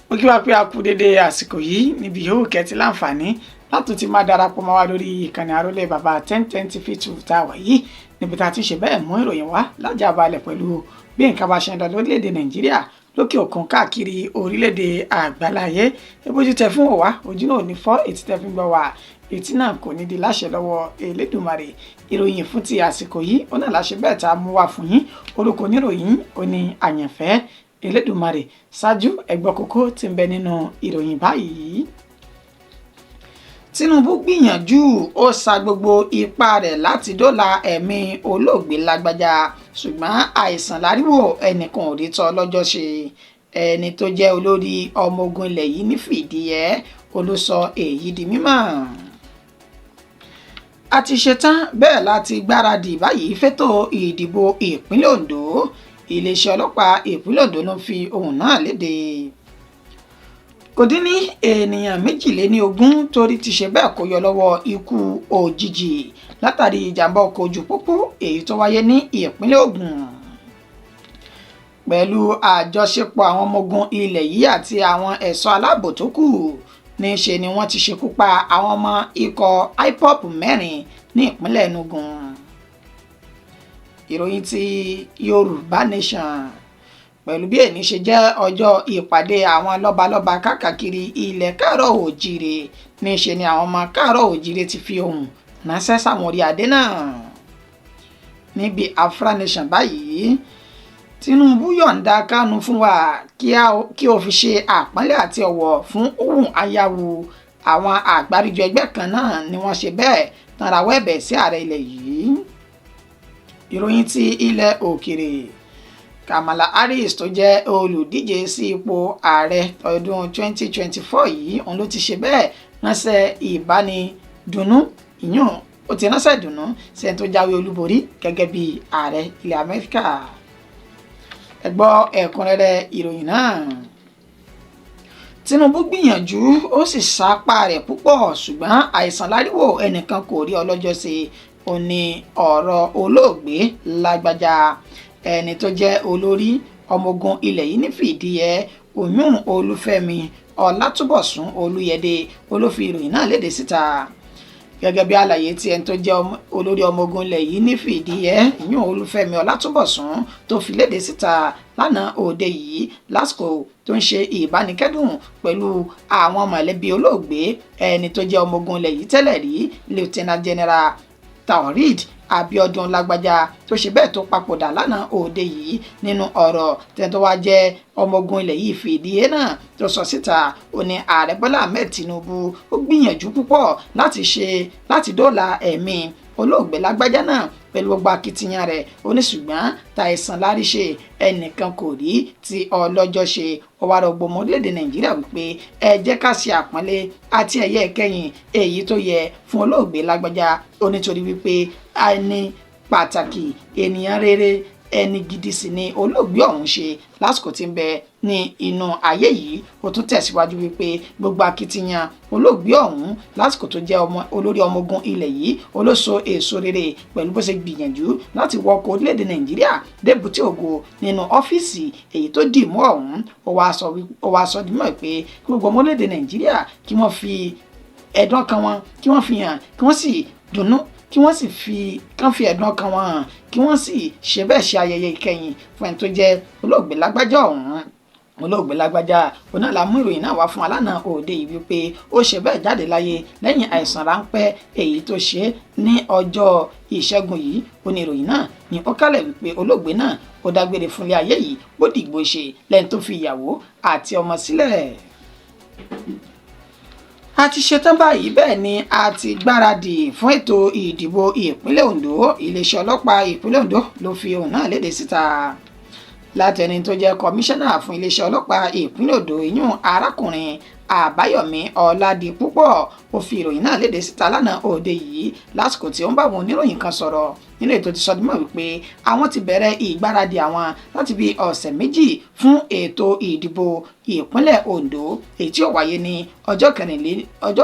Mo kí wa pé a kú dédé àsìkò yìí níbi yòówù kẹ́tí láǹfààní látún ti máa darapọ̀ mọ́ wa lórí ìkànnì àrólé bàbá 1010 TV 2 tá a wà yìí, níbi tá a ti ṣe bẹ́ẹ̀ mú ìròyìn wá lájà balẹ̀ pẹ̀lú bí nǹkan bá ṣe ń lọ lórílẹ̀‐èdè Nàìjíríà, lókè òkun, káàkiri orílẹ̀-èdè àgbáláyé. Ebójú tẹ fún òwá ojú náà ò ní fọ́, ètí tẹ fi ń gbọ́ wá etí náà kò ní di láṣẹ lọ́wọ́ Elédùmarè. Ìròyìn fún ti àsìkò yìí ó náà láṣẹ bẹ́ẹ̀ tá a mú wá fún yín. Orúkọ oníròyìn ó ní Àyànfẹ́ Elédùmarè. Ṣáájú, ẹgbọ́ kókó tí ń bẹ nínú ìròyìn báyìí. Tinubu gbìyànjú, ó sa gbogbo ipá rẹ̀ láti dóòlà ẹ̀mí olóògbé Lágbájá, ṣùgbọ́n àìsàn láríwò, ẹnìkan ò rí tọ́ lọ́jọ́ ṣe. Ẹni tó jẹ́ olórí ọmọ ogun ilẹ̀ yìí ní fìdíhẹ olùsọ èyí di mímọ̀. A ti ṣetán bẹ́ẹ̀ láti gbáradì báyìí fétò ìdìbò ìpínlẹ̀ Ondo. Iléeṣẹ́ ọlọ́pàá ìpínlẹ̀ Ondo ló fi ohun náà léde. Kò dín ní ènìyàn 22 torí ti ṣe bẹ́ẹ̀ kó yọ lọ́wọ́ ikú òjijì látàrí ìjàmbá ọkọ̀ ojú pópó èyí tó wáyé ní ìpínlẹ̀ Ògùn. Pẹ̀lú àjọṣepọ̀ àwọn ọmọ ogun ilẹ̀ yìí àti àwọn ẹ̀ṣọ́ aláàbò tó kù, níṣe ni wọ́n ti ṣekú pa àwọn ọmọ ikọ̀ IPOB 4 ní ìpínlẹ̀ Enugu. Ìròyìn ti Yorùbá Nation: pẹ̀lú bí èní ṣe jẹ́ ọjọ́ ìpàdé àwọn lọ́balọ́ba káàkiri ilẹ̀ káàárọ̀ òjíire, níṣe ni àwọn ọmọ káàárọ̀ òjíire ti fi ohùn ránṣẹ́ sáwọn orí adé náà. Níbi Biafra Nation báyìí, Tinubu yọ̀ǹda Kánú fún wa kí ó fi ṣe àpọ́nlé àti ọ̀wọ̀ fún ohun ayáwo. Àwọn àgbáríjọ ẹgbẹ́ kan náà ni wọ́n ṣe bẹ́ẹ̀ tán rawọ́ ẹ̀bẹ̀ sí ààrẹ ilẹ̀ yìí. Ìròyìn ti ilẹ̀ òkèrè: Kamala Harris tó jẹ́ olùdíje sí ipò ààrẹ ọdún 2024 yìí, òun ló ti ṣe bẹ́ẹ̀ ránṣẹ́ ìbánidùnnú, ìyún ó ti ránṣẹ́ ìdùnnú sí ẹni tó jáwé olúborí gẹ́gẹ́ bí ààrẹ ilẹ̀ Amẹ́ríkà. Ẹ gbọ́ ẹ̀kúnrẹ́rẹ́ ìròyìn náà. Tinubu gbìyànjú, ó sì sapá rẹ̀ púpọ̀, ṣùgbọ́n àìsàn láríwò, ẹnìkan kò rí ọlọ́jọ́ ṣe, ó ní ọ̀rọ̀ olóògbé Lágbájá. Ẹni tó jẹ́ olórí ọmọ ogun ilẹ̀ yìí ní fìdíhẹ oyún, Olúfẹ́mi Ọlátúbọ̀sún Olúyẹdẹ, olófin ìròyìn náà léde síta gẹ́gẹ́ bí àlàyé tí ẹni tó jẹ́ olórí ọmọ ogun ilẹ̀ yìí ní fìdíhẹ ìyún Olúfẹ́mi Ọlátúbọ̀sún tó fi léde síta lánàá òde yìí, lásìkò tó ń ṣe ìbánikẹ́dùn pẹ̀lú àwọn mọ̀lẹ́bí olóògbé ẹni tó jẹ́ ọmọ ogun ilẹ̀ yìí tẹ́lẹ̀ rí, Lieutenant General Taoreed Abiodun Lágbájá, tó ṣe bẹ́ẹ̀ tó papòdà lánàá òde yìí. Nínú ọ̀rọ̀ tẹ́ni tó wá jẹ́ ọmọ ogun ilẹ̀ yìí fìdíhe náà tó sọ síta, ó ní ààrẹ Bọ́lá Ahmed Tinubu ó gbìyànjú púpọ̀ láti ṣe láti dóòlà ẹ̀mí olóògbé Lágbájá náà pẹ̀lú gbogbo akitiyan rẹ̀. Ó ní ṣùgbọ́n tàìsàn láríṣe, ẹnìkan kò rí ti ọlọ́jọ́ ṣe. Ó wá rọ gbọmọ orílẹ̀-èdè Nàìjíríà wípé ẹ jẹ́ ká ṣe àpọ́nlé àti ẹ̀yẹ ìkẹyìn èyí tó yẹ fún olóògbé Lágbájá. Ó nítorí wípé ẹni pàtàkì, ènìyàn rere, ẹni gidi sì ni olóògbé ọ̀hún ṣe lásìkò tí ń bẹ ní inú ayé yìí. Ó tún tẹ̀síwájú wípé gbogbo akitiyan olóògbé ọ̀hún lásìkò tó jẹ́ ọmọ olórí ọmọ ogun ilẹ̀ yìí olóso èso rere, pẹ̀lú bó ṣe gbìyànjú láti wọkọ̀ orílẹ̀-èdè Nàìjíríà débùté ògo nínú ọ́fíìsì èyí tó dì mú ọ̀hún. Ó wá sọ dímọ̀ pé kí gbogbo ọmọ orílẹ̀-èdè Nàìjíríà kí wọ́n fi ẹ̀dùn ọkàn wọn kí wọ́n fi hàn, kí wọ́n sì dùnnú, kí wọ́n sì fi kán fi ẹ̀dùn ọkàn wọn hàn, kí wọ́n sì ṣe bẹ́ẹ̀ ṣe ayẹyẹ ìkẹyìn fún ẹni tó jẹ́ olóògbé Lágbájá ọ̀hún. Olóògbé Lágbájá oná la mú ìròyìn náà wá fún alánà òde yìí wípé ó ṣe bẹ́ẹ̀ jáde láyé lẹ́yìn àìsàn ráńpẹ́ èyí tó ṣe ní ọjọ́ Ìṣẹ́gun yìí. Ó ní ìròyìn náà ní ó kálẹ̀ wípé olóògbé náà ó dágbére fúnlé ayé yìí, ó dìgbò ṣe lẹ́yìn tó fi ìyàwó àti ọmọ sílẹ̀. A ti ṣetán báyìí, bẹ́ẹ̀ ni a ti gbáradì fún ètò ìdìbò ìpínlẹ̀ Ondo. Iléeṣẹ́ ọlọ́pàá ìpínlẹ̀ Ondo ló fi ohun náà léde síta látẹni tó jẹ́ kọmíṣánná fún iléeṣẹ́ ọlọ́pàá ìpínlẹ̀ Ondo, ìyún arákùnrin Àbáyọ̀mí Ọládipúpọ̀. Ó fi ìròyìn náà léde síta lánàá òde yìí lásìkò tí ó ń bá àwọn oníròyìn kan sọ̀rọ̀ nínú ètò ti sọdúnmọ́ wípé àwọn ti bẹ̀rẹ̀ ìgbáradì àwọn láti bí ọ̀sẹ̀ 2 fún ètò ìdìbò ìpínlẹ̀ Ondo èyí tí ó wáyé ní ọjọ́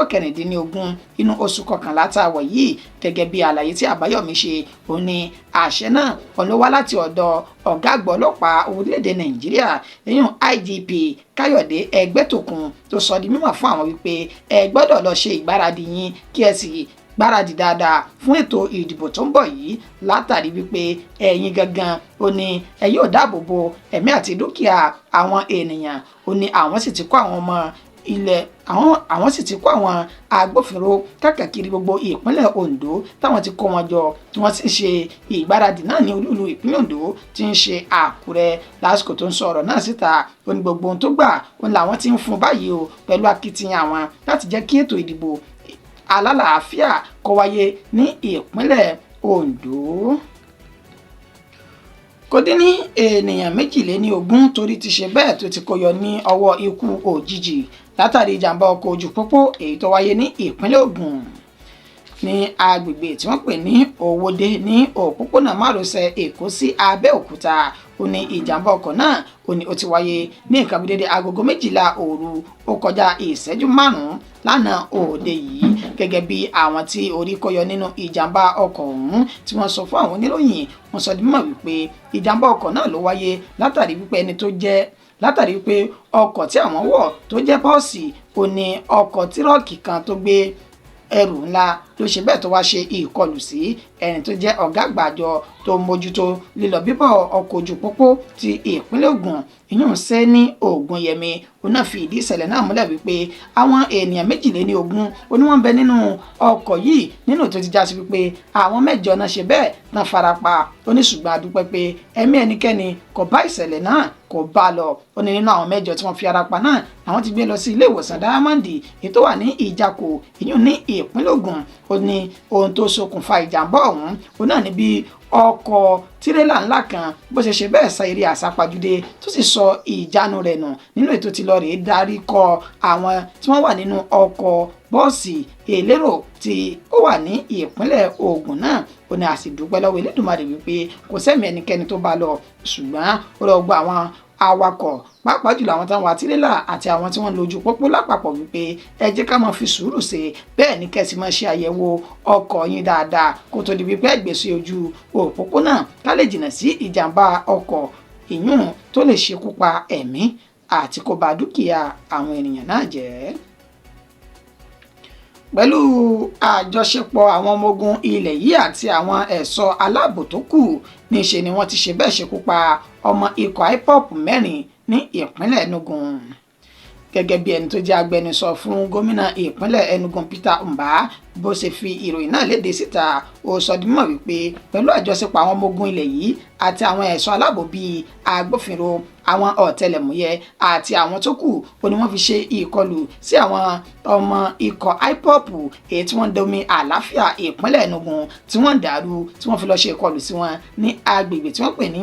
16 inú oṣù kọkànlá tá a wọ̀ yìí. Gẹ́gẹ́ bí àlàyé tí Àbáyọ̀mí ṣe, ó ní àṣẹ náà ọ̀n ló wá láti ọ̀dọ̀ ọ̀gá àgbà ọlọ́pàá orílẹ̀-èdè Nàìjíríà, èyàn IGP Káyọ̀dé Ẹgbẹ́tókun, tó sọ di mímọ̀ fún àwọn wípé ẹ gbọ́dọ̀ lọ ṣe ìgbáradì yín, kí ẹ sì gbáradì dáadáa fún ètò ìdìbò tó ń bọ̀ yìí, látàrí wípé ẹ̀yin gangan, ó ní ẹ yóò dáàbò bo ẹ̀mí àti dúkìá àwọn ènìyàn. Ó ní àwọn sì ti kó àwọn ọmọ ilẹ̀ àwọn sì ti kó àwọn agbófinró káàkiri gbogbo ìpínlẹ̀ Ondo, táwọn ti kó wọn jọ, tí wọ́n sì ṣe ìgbáradì náà ní olúùlú ìpínlẹ̀ Ondo tí ń ṣe Àkúrẹ́. Lásìkò tó ń sọ ọ̀rọ̀ náà síta, ó ní gbogbo ohun tó gbà òun làwọn ti ń fún báyìí o, pẹ̀lú akitiyan àwọn láti jẹ́ kí ètò ìdìbò alálàáfíà kó wáyé ní ìpínlẹ̀ Ondo. Kò dín ní ènìyàn 22 torí ti ṣe bẹ́ẹ̀ tó ti kó yọ ní ọwọ́ ikú òjijì látàrí ìjàmbá ọkọ̀ ojú pópó èyí tó wáyé ní ìpínlẹ̀ Ògùn, ní agbègbè tí wọ́n pè ní Òwòdé, ní òpópónà márosẹ̀ Èkó sí Abẹ́òkúta. Ó ní ìjàmbá ọkọ̀ náà, ó ní ó ti wáyé ní nǹkan bí dédé agogo 12 òru ó kọjá ìṣẹ́jú 5 lánàá òde yìí. Gẹ́gẹ́ bí àwọn tí orí kó yọ nínú ìjàmbá ọkọ̀ ọ̀hún tí wọ́n sọ fún àwọn oníròyìn, wọ́n sọ di mímọ̀ wípé ìjàmbá ọkọ̀ náà ló wáyé látàrí wípé ẹni tó jẹ́ látàrí wípé ọkọ̀ tí àwọn wọ̀ tó jẹ́ bọ́ọ̀sì, ó ní ọkọ̀ tírọ́ọ̀kì kan tó gbé ẹrù ńlá ló ṣe bẹ́ẹ̀ tó wá ṣe ìkọlù sí. Ẹni tó jẹ́ ọ̀gá àgbà àjọ tó ń mójútó lílọ bíbọ̀ ọkọ̀ ojú pópó ti ìpínlẹ̀ Ògùn, ìyún Sẹ́ni Ògúnyẹmí, òun náà fi ìdí ìṣẹ̀lẹ̀ náà múlẹ̀ wípé àwọn ènìyàn 22 ó ní wọ́n ń bẹ nínú ọkọ̀ yìí, nínú tó ti já sí wípé àwọn 8 náà ṣe bẹ́ẹ̀ náà farapa. Ó ní ṣùgbọ́n a dúpẹ́ pé ẹ̀mí ẹnikẹ́ni kò bá ìṣẹ̀lẹ̀ náà kò bá lọ. Ó ní nínú àwọn 8 tí wọ́n fi ara pa náà, àwọn ti gbé lọ sí ilé ìwòsàn Diamond èyí tó wà ní Ìjàkò, ìyún ní ìpínlẹ̀ Ògùn. Ó ní ohun tó ṣokùnfà ìjàmbá ọ̀hún, òun náà ní bí ọkọ̀ tirẹ́là ńlá kan bó ṣe ṣe bẹ́ẹ̀ sa eré àsápajúdé tó sì sọ ìjánu rẹ̀ nù nínú ètò tí lọ rèé darí kọ àwọn tí wọ́n wà nínú ọkọ̀ bọ́ọ̀sì elérò tí ó wà ní ìpínlẹ̀ Ògùn náà. Ó ní a sì dúpẹ́ lọ́wọ́ Elédùmarè wípé kò sẹ́mi ẹnikẹ́ni tó bá lọ, ṣùgbọ́n ó lọ gba àwọn awakọ̀, pàápàá jùlọ àwọn táwọn àtìlélà àti àwọn tí wọ́n ń lójú pópó lápapọ̀, wípé ẹ jẹ́ ká máa fi sùúrù ṣe bẹ́ẹ̀ ní kẹ́sì máa ṣe àyẹ̀wò ọkọ̀ yín dáadáa kó tó di wípé ẹ gbé sí ojú òpópónà, ká lè jìnnà sí ìjàmbá ọkọ̀ ìyún tó lè ṣekú pa ẹ̀mí àti kó ba dúkìá àwọn ènìyàn náà jẹ́. Pẹ̀lú àjọṣepọ̀ àwọn ọmọ ogun ilẹ̀ yìí àti àwọn ẹ̀ṣọ́ aláàbò tó kù, níṣe ni wọ́n ti ṣe bẹ́ẹ̀ ṣekú pa ọmọ ikọ̀ IPOB 4 ní ìpínlẹ̀ Enugu. Gẹ́gẹ́ bí ẹni tó jẹ́ agbẹnusọ fún gómìnà ìpínlẹ̀ Enugu, Peter Mbah, bó ṣe fi ìròyìn náà léde síta, ó sọ di mímọ̀ wípé pẹ̀lú àjọṣepọ̀ àwọn ọmọ ogun ilẹ̀ yìí àti àwọn ẹ̀ṣọ́ aláàbò bíi agbófinró, àwọn ọ̀tẹlẹ̀múyẹ́ àti àwọn tó kù, ó ní wọ́n fi ṣe ìkọlù sí àwọn ọmọ ikọ̀ IPOB èyí tí wọ́n ń domi àlàáfíà ìpínlẹ̀ Enugu tí wọ́n ń dàrú, tí wọ́n fi lọ́ọ́ ṣe ìkọlù sí wọn ní agbègbè tí wọ́n pè ní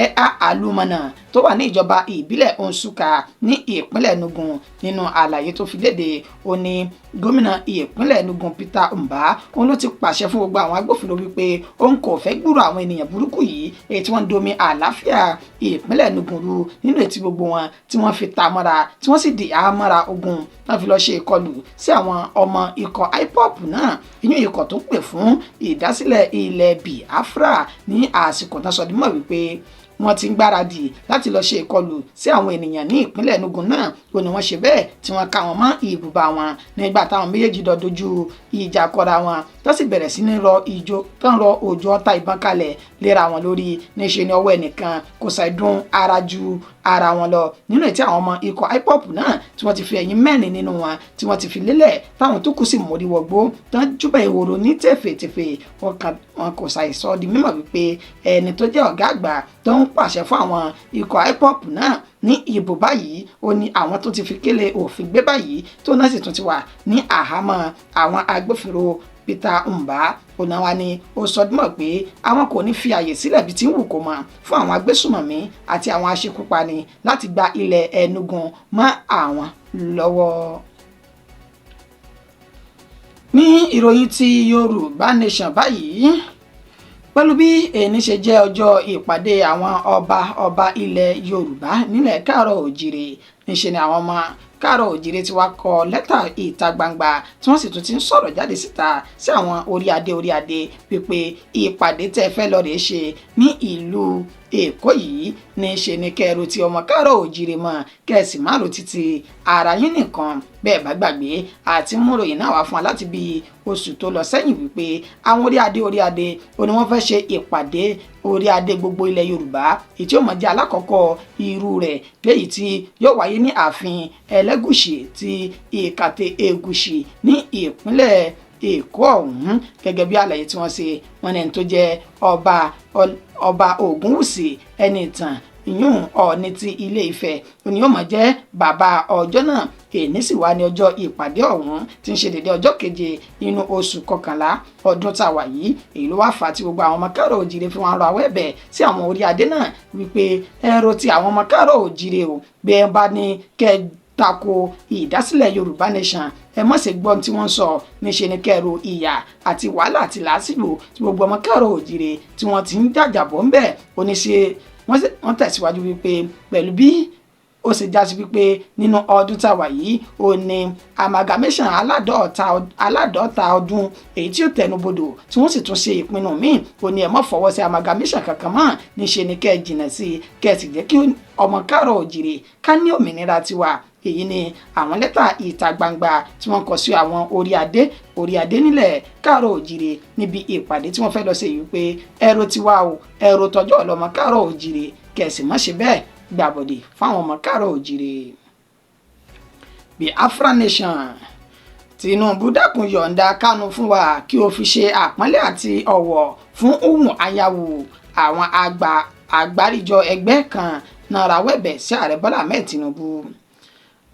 Ẹ̀ha Alúmọ̀nà tó wà ní ìjọba ìbílẹ̀ Nsukka ní ìpínlẹ̀ Enugu. Nínú àlàyé tó fi léde, ó ní gómìnà ìpínlẹ̀ Enugu, Peter Mbah, òun ló ti pàṣẹ fún gbogbo àwọn agbófinró wípé òun kò fẹ́ gbúrò àwọn ènìyàn burúkú yìí èyí tí wọ́n ń domi àlàáfíà ìpínlẹ̀ Enugu rú, nínú ètí gbogbo wọn tí wọ́n fi ta mọ́ra, tí wọ́n sì di àhámọ́ra ogun wọ́n fi lọ́ọ́ ṣe ìkọlù sí àwọn ọmọ ikọ̀ IPOB náà, ìyún ikọ̀ tó pè fún ìdásílẹ̀ ilẹ̀ Biafra, ní àsìkò náà sọ dímọ̀ wípé wọ́n ti ń gbáradì láti lọ́ọ́ ṣe ìkọlù sí àwọn ènìyàn ní ìpínlẹ̀ Enugu náà. Ó ní wọ́n ṣe bẹ́ẹ̀ tí wọ́n ká wọn mọ́ ibùba wọn nígbà táwọn méjèèjì lọ dojú ìjà kọra wọn, tó sì bẹ̀rẹ̀ sí ní rọ ìjò tó ń rọ òjò ọta ìbọn kalẹ̀ léra wọn lórí. Níṣe ni ọwọ́ ẹnìkan kò ṣàìdún ara ju ara wọn lọ, nínú ètí àwọn ọmọ ikọ̀ IPOB náà tí wọ́n ti fi ẹ̀yìn 4 nínú wọn tí wọ́n ti fi lélẹ̀, táwọn tó kù sì mórí wọgbó tán júbà ìhòòrò ní tẹ̀fẹ̀tẹ̀fẹ̀. Wọn kò ṣàìsọ di mímọ̀ wípé ẹni tó jẹ́ ọ̀gá àgbà tó ń pàṣẹ fún àwọn ikọ̀ IPOB náà ní ìbò báyìí, ó ní àwọn tó ti fi kélé òfin gbé báyìí, tó náà sì tún ti wà ní àhámọ́ àwọn agbófinró. Peter Mbah onawa ni ó sọ dímọ̀ pé àwọn kò ní fi àyè sílẹ̀ bí tí ń wù kó mọ̀ fún àwọn agbésùmọ̀mí àti àwọn aṣekúpani láti gba ilẹ̀ Enugu mọ́ àwọn lọ́wọ́. Ní ìròyìn ti Yorùbá Nation báyìí, pẹ̀lú bí èní ṣe jẹ́ ọjọ́ ìpàdé àwọn ọba ọba ilẹ̀ Yorùbá nílẹ̀ káàárọ̀ òjìrè. Níṣe ni àwọn ọmọ káàrọ̀ òjìrè ti wá kọ lẹ́tà ìta gbangba, tí wọ́n sì tún ti ń sọ̀rọ̀ jáde síta sí àwọn orí adé orí adé wípé ìpàdé tẹ́ fẹ́ lọ rèé ṣe ní ìlú Èkó yìí, ní ṣe ni kẹrù tí ọmọ káàrọ̀ òjìrè mọ̀, kẹsì má ro títí ara yín nìkan. Bẹ́ẹ̀ bá gbàgbé, àti múròyìn náà wá fún wa láti bí oṣù tó lọ sẹ́yìn wípé àwọn orí adé orí adé ó ní wọ́n fẹ́ ṣe ìpàdé orí adé gbogbo ilẹ̀ Yorùbá, èyí tí ó mọ̀ jẹ́ alákọ̀ọ́kọ́ irú rẹ̀, léyìí tí yóò wáyé ní ààfin Ẹlẹ́gùṣì ti Ìkàtẹ́ Ègùṣì ní ìpínlẹ̀ Èkó ọ̀hún. Gẹ́gẹ́ bí àlàyé tí wọ́n ṣe, wọ́n ní ẹni tó jẹ́ ọba Ògúnwùsì Ẹnìtàn, ìyún Ọọ̀ni ti Ilé Ifẹ̀, òní yóò máa jẹ́ bàbá ọjọ́ náà. Èní sì wá ní ọjọ́ ìpàdé ọ̀hún, tí ń ṣe dédé ọjọ́ 7 nínú oṣù 11 ọdún tá a wà yìí. Èyí ló wá fà á tí gbogbo àwọn ọmọ káàrọ̀ òjìrè fi wọn rọ àwọ̀ ẹ̀bẹ̀ sí àwọn orí adé náà wípé ẹ̀rọ ti àwọn ọmọ káàrọ̀ òjìrè o. Bí ẹ bá ní kẹ́ tako ìdásílẹ̀ Yorùbá Nation, ẹ má ṣe gbọ́n tí wọ́n ń sọ. Níṣe ni kẹ́rù ìyà àti wàhálà àti làásìgbò tí gbogbo ọmọ káàrọ̀ òjìrè tí wọ́n ti ń jàjàbọ̀ ńbẹ̀. Oníṣe wọ́n tẹ̀síwájú wípé pẹ̀lú bí ó ṣe já sí wípé nínú ọdún tá a wà yìí, ó ní amalgamation aládọ́ta ọdún èyí tí ó tẹnubodò, tí wọ́n sì tún ṣe ìpinnu míì, ó ní ẹ má fọwọ́ sí amalgamation kankan mọ́. Níṣe ni kẹ́ ẹ jìnnà sí i, kẹ́ ẹ sì jẹ́ kí ọmọ káàrọ̀ òjìrè ká ní òmìnira tiwa. Èyí ni àwọn lẹ́tà ìta gbangba tí wọ́n kọ sí àwọn orí adé orí adé nílẹ̀ káàrọ̀ òjìrè níbi ìpàdé tí wọ́n fẹ́ lọ ṣe yìí pé ẹ̀rọ tiwa o, ẹ̀rọ tọjọ́ ọlọ́mọ káàrọ̀ òjìrè, kẹ̀sì má ṣe bẹ́ẹ̀ gbàbọ̀dè fáwọn ọmọ káàrọ̀ òjìrè. Biafra Nation: Tinubu dákun yọ̀ǹda Kánú fún wa kí o fi ṣe àpọ́nlé àti ọ̀wọ̀ fún Iwuanyanwu. Àwọn àgbà àgbáríjọ ẹgbẹ́ kan náà rawọ́ ẹ̀bẹ̀ sí ààrẹ Bọ́lá Ahmed Tinubu.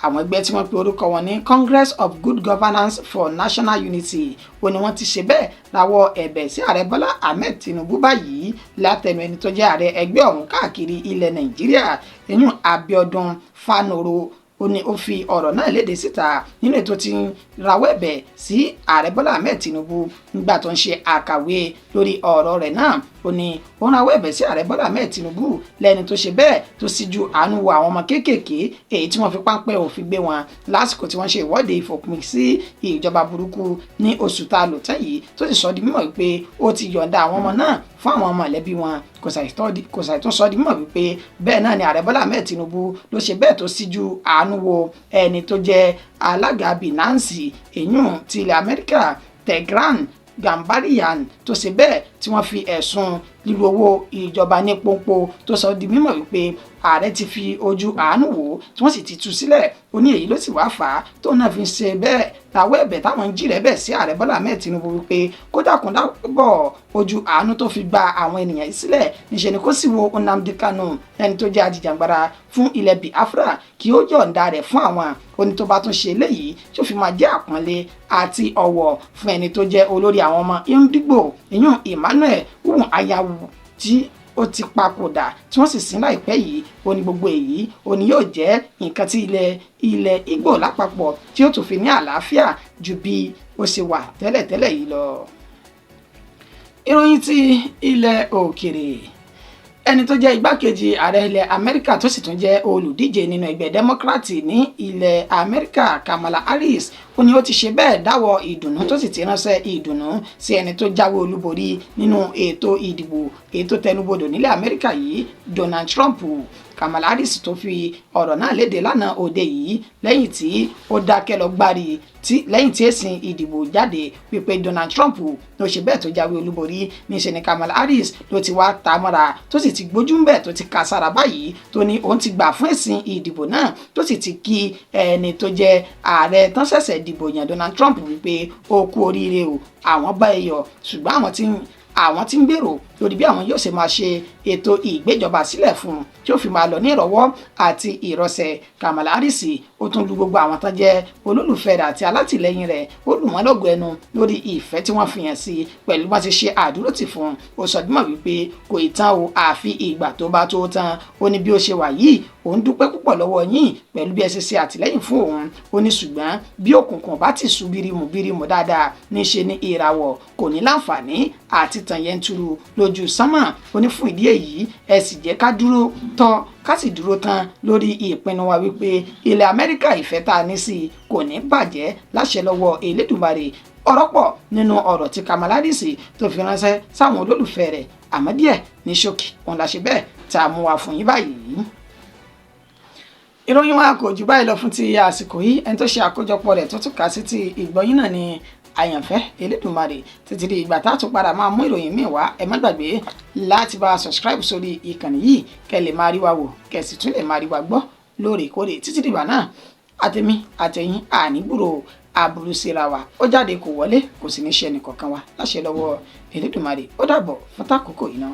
Àwọn ẹgbẹ́ tí wọ́n pe orúkọ wọn ní Congress of Good Governance for National Unity, ó ní wọ́n ti ṣe bẹ́ẹ̀ rawọ́ ẹ̀bẹ̀ sí ààrẹ Bọ́lá Ahmed Tinubu báyìí látẹnu ẹni tó jẹ́ ààrẹ ẹgbẹ́ ọ̀hún káàkiri ilẹ̀ Nàìjíríà, ìyún Abiodun Fanoro. Ó ní ó fi ọ̀rọ̀ náà léde síta nínú ètò tí ń rawọ́ ẹ̀bẹ̀ sí ààrẹ Bọ́lá Ahmed Tinubu. Nígbà tó ń ṣe àkàwé lórí ọ̀rọ̀ rẹ̀ náà, ó ní ó ń rawọ́ ẹ̀bẹ̀ sí ààrẹ Bọ́lá Ahmed Tinubu lẹ́ni tó ṣe bẹ́ẹ̀ tó síjú àánú wo àwọn ọmọ kéékèèké èyí tí wọ́n fi páńpẹ́ òfin gbé wọn lásìkò tí wọ́n ṣe ìwọ́de ìfòpin sí ìjọba burúkú ní oṣù tá a lò tán yìí, tó sì sọ di mímọ̀ wípé ó ti yọ̀ǹda àwọn ọmọ náà fún àwọn mọ̀lẹ́bí wọn. Kò ṣàì tún sọ di mímọ̀ wípé bẹ́ẹ̀ náà ni ààrẹ Bọ́lá Ahmed Tinubu ló ṣe bẹ́ẹ̀ tó síjú àánú wo ẹni tó jẹ́ alága Binance, èyún ti ilẹ̀ Amẹ́ríkà, Tigran Gambarian, tó ṣe bẹ́ẹ̀ tí wọ́n fi ẹ̀sùn lílu owó ìjọba ní pọ́npọ́, tó sọ di mímọ̀ wípé ààrẹ ti fi ojú àánú wò, tí wọ́n sì ti tú sílẹ̀. Ó ní èyí ló sì wá fà á tó náà fi ṣe bẹ́ẹ̀ tàwọ́ ẹ̀bẹ̀ táwọn ń jí rẹ̀ bẹ̀ sí ààrẹ Bọ́lá Ahmed Tinubu wípé kó dákun dábọ̀ ojú àánú tó fi gba àwọn ènìyàn yìí sílẹ̀, níṣẹ́ ni kó sì wo Nnamdi Kanu, ẹni tó jẹ́ ajìjàngbara fún ilẹ̀ Biafra, kí ó yọ̀ǹda rẹ̀ fún àwọn. Ó ní tó bá tún ṣe eléyìí, tí ó fi máa jẹ́ àpọ́nlé àti ọ̀wọ̀ fún ẹni tó jẹ́ olórí àwọn ọmọ Ndigbo, ìyún Emmanuel Iwuanyanwu, tí ó ti papòdà tí wọ́n sì sin láìpẹ́ yìí. Ó ní gbogbo èyí, ó ní yóò jẹ́ nǹkan tí ilẹ̀ Ìgbò lápapọ̀ tí ó tún fi ní àlàáfíà ju bí ó ṣe wà tẹ́lẹ̀tẹ́lẹ̀ yìí lọ. Ìròyìn ti ilẹ̀ òkèrè: ẹni tó jẹ́ igbákejì ààrẹ ilẹ̀ Amẹ́ríkà, tó sì tún jẹ́ olùdíje nínú ẹgbẹ́ Democrat ní ilẹ̀ Amẹ́ríkà, Kamala Harris, ó ní ó ti ṣe bẹ́ẹ̀ dáwọ́ ìdùnnú, tó sì ti ránṣẹ́ ìdùnnú sí ẹni tó jáwé olúborí nínú ètò ìdìbò ètò tẹnubodò nílẹ̀ Amẹ́ríkà yìí, Donald Trump. Kamala Harris tó fi ọ̀rọ̀ náà léde lánàá òde yìí, lẹ́yìn tí ó dákẹ́ lọ gbárí tí lẹ́yìn tí èsì ìdìbò jáde wípé Donald Trump ló ṣe bẹ́ẹ̀ tó jáwé olúborí, níṣẹ́ ni Kamala Harris ló ti wá ta mọ́ra, tó sì ti gbójú ń bẹ̀, tó ti ka sára báyìí, tó ní òun ti gbà fún èsì ìdìbò náà, tó sì ti kí ẹni tó jẹ́ ààrẹ tán ṣẹ̀ṣẹ̀ dìbò yàn, Donald Trump, wípé ó kú oríire o, àwọn bá ẹ yọ̀, ṣùgbọ́n àwọn tí ń gbèrò lórí bí àwọn yóò ṣe máa ṣe ètò ìgbéjọba sílẹ̀ fún un tí ó fi máa lọ ní ìrọ̀wọ́ àti ìrọsẹ̀. Kamala Harris ó tún lu gbogbo àwọn tó jẹ́ olólùfẹ́ rẹ̀ àti alátìlẹyìn rẹ̀, ó lù wọ́n lọ́gọ̀ọ́ ẹnu lórí ìfẹ́ tí wọ́n fi hàn sí pẹ̀lú bá ti ṣe àdúrótì fún un. Ó sọ dímọ̀ wípé kò ì tán o, àfi ìgbà tó bá tó tán. Ó ní bí ó ṣe wà yìí, òun dúpẹ́ púpọ̀ lọ́wọ́ yín pẹ̀lú bí ẹ ṣe ṣe àtìlẹ́yìn fún òun. Ó ní ṣùgbọ́n bí òkùnkùn bá ti sú bírímù bírímù dáadáa, níṣe ni ìràwọ̀ kò ní láǹfààní àti tàn yẹn túrú ló Lójú sánmà. Ó ní fún ìdí èyí, ẹ sì jẹ́ ká dúró tọ́, ká sì dúró tán lórí ìpinnu wa wípé ilẹ̀ Amẹ́ríkà, ìfẹ́ tá a ní sí i kò ní bàjẹ́ láṣẹ lọ́wọ́ Elédùmarè. Ọ̀rọ̀ pọ̀ nínú ọ̀rọ̀ tí Kamala Harris tó fi ránṣẹ́ sáwọn olólùfẹ́ rẹ̀, àmọ́ díẹ̀ ní ṣókí òun la ṣe bẹ́ẹ̀ tá a mú wa fún yín báyìí. Ìròyìn wa kò jù báyìí lọ fún ti àsìkò yìí. Ẹni tó ṣe àkójọpọ̀ rẹ̀ tó tún kà sí ti ìgbọ́yìn náà ni Àyànfẹ́ Elédùmarè. Títí di ìgbà tá a tún padà máa mú ìròyìn míì wá, ẹ má gbàgbé láti bá a subscribe sórí ìkànnì yìí, kẹ́ lè máa rí wa wò, kẹ́ sì tún lè máa rí wa gbọ́ lóòrèkóòrè. Títí dìgbà náà, àtẹ̀mí àtẹ̀yìn, ànígbúrò aburú síra wa. Ó jáde kò wọlé, kò sì ní ṣe ẹnìkọ̀ọ̀kan wa láṣẹ lọ́wọ́ Elédùmarè. Ó dàbọ̀ fún tàkókò yìí náà.